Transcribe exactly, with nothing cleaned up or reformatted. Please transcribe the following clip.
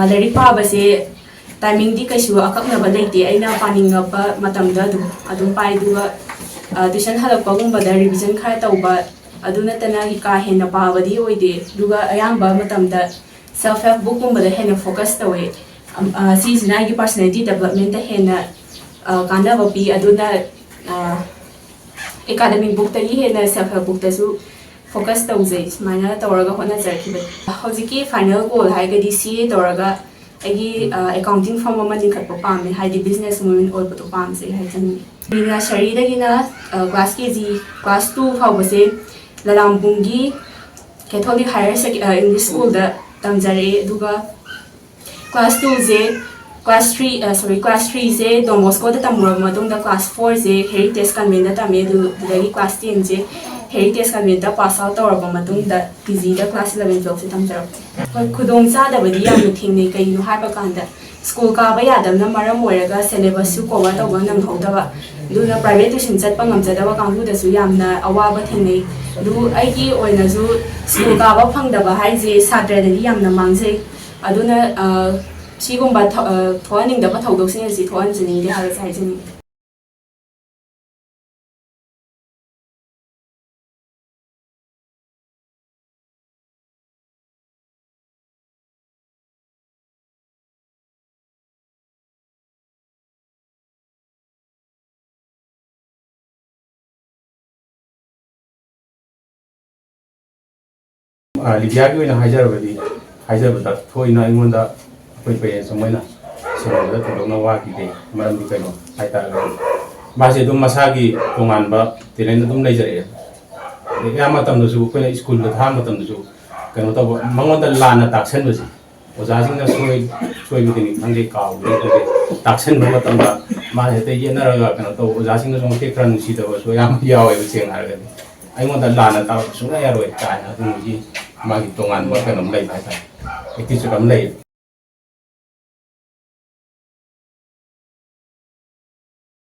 ꯂꯥꯏꯔꯤꯛ ꯄꯥꯕꯁꯦ ꯇꯥꯏꯃꯤꯡꯗꯤ ꯀꯩꯁꯨ ꯑꯀꯛꯅꯕ ꯂꯩꯇꯦ꯫ ꯑꯩꯅ ꯄꯥꯅꯤꯡꯉꯛꯄ ꯃꯇꯝꯗ ꯑꯗꯨꯝ, ꯑꯗꯨꯝ ꯄꯥꯏ꯫ ꯑꯗꯨꯒ, ꯑ, ꯇ꯭ꯌꯨꯁꯟ ꯍꯜꯂꯛꯄꯒꯨꯝꯕꯗ ꯔꯤꯚꯤꯖꯟ ꯈꯔ ꯇꯧꯕ, ꯑꯗꯨ ꯅꯠꯇꯅ ꯀꯥ ꯍꯦꯟꯅ ꯄꯥꯕꯗꯤ ꯑꯣꯏꯗꯦ꯫ ꯑꯗꯨꯒ ꯑꯌꯥꯝꯕ ꯃꯇꯝꯗ ꯁꯦꯜꯐ ꯍꯦꯜꯞ ꯕꯨꯛꯀꯨꯝꯕꯗ ꯍꯦꯟꯅ ꯐꯣꯀꯁ ꯇꯧꯋꯦ꯫ ꯑꯝ, ꯑ, ꯁꯤꯁꯤꯅ ꯑꯩꯒꯤ ꯄꯔꯁꯣꯅꯦꯂꯤꯇꯤ ꯗꯦꯕꯂꯞꯃꯦꯟꯇ ꯍꯦꯟꯅ, ꯑ, ꯀꯥꯟꯅꯕ ꯄꯤ꯫ ꯑꯗꯨꯅ, ꯑ, ꯑꯦꯀꯥꯗꯃꯤꯛ ꯕꯨꯛꯇꯒꯤ ꯍꯦꯟꯅ ꯁꯦꯜꯐ ꯍꯦꯜꯞ ꯕꯨꯛꯇꯁꯨ ꯐꯣꯀꯁ ꯇꯧꯖꯩ꯫ ꯁꯨꯃꯥꯏꯅ ꯇꯧꯔꯒ ꯍꯣꯠꯅꯖꯔꯛꯈꯤꯕꯅꯤ꯫ ꯍꯧꯖꯤꯛꯀꯤ ꯐꯥꯏꯅꯦꯜ ꯒꯣꯜ ꯍꯥꯏꯔꯒꯗꯤ ꯁꯤ ꯑꯦ ꯇꯧꯔꯒ ꯑꯩꯒꯤ, ꯑ, ꯑꯦꯀꯥꯎꯟꯇꯤꯡ ꯐꯔꯝ ꯑꯃ ꯂꯤꯡꯈꯠꯄ ꯄꯥꯝꯃꯦ, ꯍꯥꯏꯗꯤ ꯕꯤꯖꯤꯅꯦꯁ ꯋꯨꯃꯦꯟ ꯑꯣꯏꯕꯗꯣ ꯄꯥꯝꯖꯩ ꯍꯥꯏꯖꯅꯤꯡꯉꯤ꯫ ꯑꯩꯅ ꯅꯔꯁꯔꯤꯗꯒꯤꯅ, ꯑ, class K G, class two ꯐꯥꯎꯕꯁꯦ ꯂꯂꯥꯝꯕꯨꯡꯒꯤ ꯀꯦꯊꯣꯂꯤꯛ ꯍꯥꯌꯔ ꯁꯦꯀꯦ-, ꯑ, ꯏꯪꯂꯤꯁ ꯁ꯭ꯀꯨꯜꯗ ꯇꯝꯖꯔꯛꯑꯦ꯫ ꯑꯗꯨꯒ ꯀ꯭ꯂꯥꯁ ꯇꯨꯁꯦ, ꯀ꯭ꯂꯥꯁ ꯊ꯭ꯔꯤ, ꯑ, ꯁꯣꯔꯤ, ꯀ꯭ꯂꯥꯁ ꯊ꯭ꯔꯤꯁꯦ ꯗꯣꯟ ꯕꯣꯁꯀꯣꯗ ꯇꯝꯃꯨꯔꯕ ꯃꯇꯨꯡꯗ ꯀ꯭ꯂꯥꯁ ꯐꯣꯔꯁꯦ ꯍꯦꯔꯤꯇꯦꯖ ꯀꯟꯚꯦꯟꯗ ꯇꯝꯃꯦ꯫ ꯑꯗꯨ-, ꯑꯗꯨꯗꯒꯤ ꯀ꯭ꯂꯥꯁ ꯇꯦꯟꯁꯦ ꯍꯦꯔꯤꯇꯦꯖ ꯀꯟꯚꯦꯟꯗ ꯄꯥꯁ ꯑꯥꯎꯠ ꯇꯧꯔꯕ ꯃꯇꯨꯡꯗ ꯇꯤ ꯖꯤꯗ ꯀ꯭ꯂꯥꯁ ꯏꯂꯚꯦꯟ ꯇꯨꯋꯦꯜꯐꯁꯦ ꯇꯝꯖꯔꯛꯄꯅꯦ꯫ ꯍꯣꯏ, ꯈꯨꯗꯣꯡ ꯆꯥꯗꯕꯗꯤ ꯌꯥꯝꯅ ꯊꯦꯡꯅꯩ꯫ ꯀꯩꯒꯤꯅꯣ ꯍꯥꯏꯕ ꯀꯥꯟꯗ ꯁ꯭ꯀꯨꯜ ꯀꯥꯕ ꯌꯥꯗꯕꯅ ꯃꯔꯝ ꯑꯣꯏꯔꯒ ꯁꯦꯂꯦꯕꯁꯁꯨ ꯀꯣꯚꯔ ꯇꯧꯕ ꯅꯪꯍꯧꯗꯕ, ꯑꯗꯨꯅ ꯄ꯭ꯔꯥꯏꯚꯦꯠ ꯇ꯭ꯌꯨꯁꯟ ꯆꯠꯄ ꯉꯝꯖꯗꯕ ꯀꯥꯡꯕꯨꯗꯁꯨ ꯌꯥꯝꯅ ꯑꯋꯥꯕ ꯊꯦꯡꯅꯩ꯫ ꯑꯗꯨ ꯑꯩꯒꯤ ꯑꯣꯏꯅꯁꯨ ꯁ꯭ꯀꯨꯜ ꯀꯥꯕ ꯐꯪꯗꯕ ꯍꯥꯏꯁꯦ ꯁꯥꯇ꯭ꯔꯗꯗꯤ ꯌꯥꯝꯅ ꯃꯥꯡꯖꯩ꯫ ꯑꯗꯨꯅ, ꯑ, ꯁꯤꯒꯨꯝꯕ ꯊ-, ꯑ, ꯊꯣꯛꯍꯟꯅꯤꯡꯗꯕ ꯊꯧꯗꯣꯛꯁꯤꯡ ꯑꯁꯤ ꯊꯣꯛꯍꯟꯖꯅꯤꯡꯗꯦ ꯍꯥꯏꯕꯁꯦ ꯍꯥꯏꯖꯅꯤꯡꯉꯤ꯫ ꯑ, ꯂꯤꯗꯤꯌꯥꯒꯤ ꯑꯣꯏꯅ ꯍꯥꯏꯖꯔꯕꯗꯤ, ꯍꯥꯏꯖꯕꯗ ꯊꯣꯏꯅ ꯑꯩꯉꯣꯟꯗ ꯑꯩꯈꯣꯏ ꯄꯦꯔꯦꯟꯁ ꯑꯃ ꯑꯣꯏꯅ ꯁꯦꯟꯅꯕꯗ ꯊꯣꯏꯗꯣꯛꯅ ꯋꯥꯈꯤꯗꯦ꯫ ꯃꯔꯝꯗꯤ ꯀꯩꯅꯣ ꯍꯥꯏꯇꯥꯔꯒꯗꯤ, ꯃꯥꯁꯦ ꯑꯗꯨꯝ ꯃꯁꯥꯒꯤ ꯇꯣꯉꯥꯟꯕ ꯇꯦꯂꯦꯟ ꯑꯗꯨꯝ ꯂꯩꯖꯔꯛꯑꯦ꯫ ꯑꯗꯩ ꯑꯌꯥꯝꯕ ꯃꯇꯝꯗꯁꯨ, ꯑꯩꯈꯣꯏꯅ ꯁ꯭ꯀꯨꯜꯗ ꯊꯥꯕ ꯃꯇꯝꯗꯁꯨ, ꯀꯩꯅꯣ ꯇꯧꯕ, ꯃꯉꯣꯟꯗ ꯂꯥꯟꯅ ꯇꯥꯛꯁꯟꯕꯁꯦ, ꯑꯣꯖꯥꯁꯤꯡꯅ ꯁꯣꯏ-, ꯁꯣꯏꯕꯗꯅꯤ ꯈꯪꯗꯦ, ꯀꯥꯎꯕꯅꯤ ꯈꯪꯗꯦ, ꯇꯥꯛꯁꯟꯕ ꯃꯇꯝꯗ ꯃꯥ ꯍꯦꯛꯇ ꯌꯦꯠꯅꯔꯒ ꯀꯩꯅꯣ ꯇꯧꯕ, ꯑꯣꯖꯥꯁꯤꯡꯅꯁꯨ ꯃꯇꯦꯛ ꯈꯔ ꯅꯨꯡꯁꯤꯗꯕꯁꯨ ꯑꯌꯥꯝꯕ ꯌꯥꯎꯋꯦꯕ꯫ ꯁꯦꯡꯅ ꯍꯥꯏꯔꯒꯗꯤ ꯑꯩꯉꯣꯟꯗ ꯂꯥꯟꯅ ꯇꯥꯛꯄ ꯁꯨꯡꯌꯥ ꯌꯥꯔꯣꯏ ꯀꯥꯏꯅ ꯑꯗꯨꯝꯕꯒꯤ ꯃꯥꯒꯤ ꯇꯣꯉꯥꯟꯕ ꯀꯩꯅꯣꯝ ꯂꯩꯕ ꯍꯥꯏꯇꯥꯔꯦ, ꯑꯦꯇꯤꯆꯨꯠ ꯑꯃ ꯂꯩꯌꯦꯕ꯫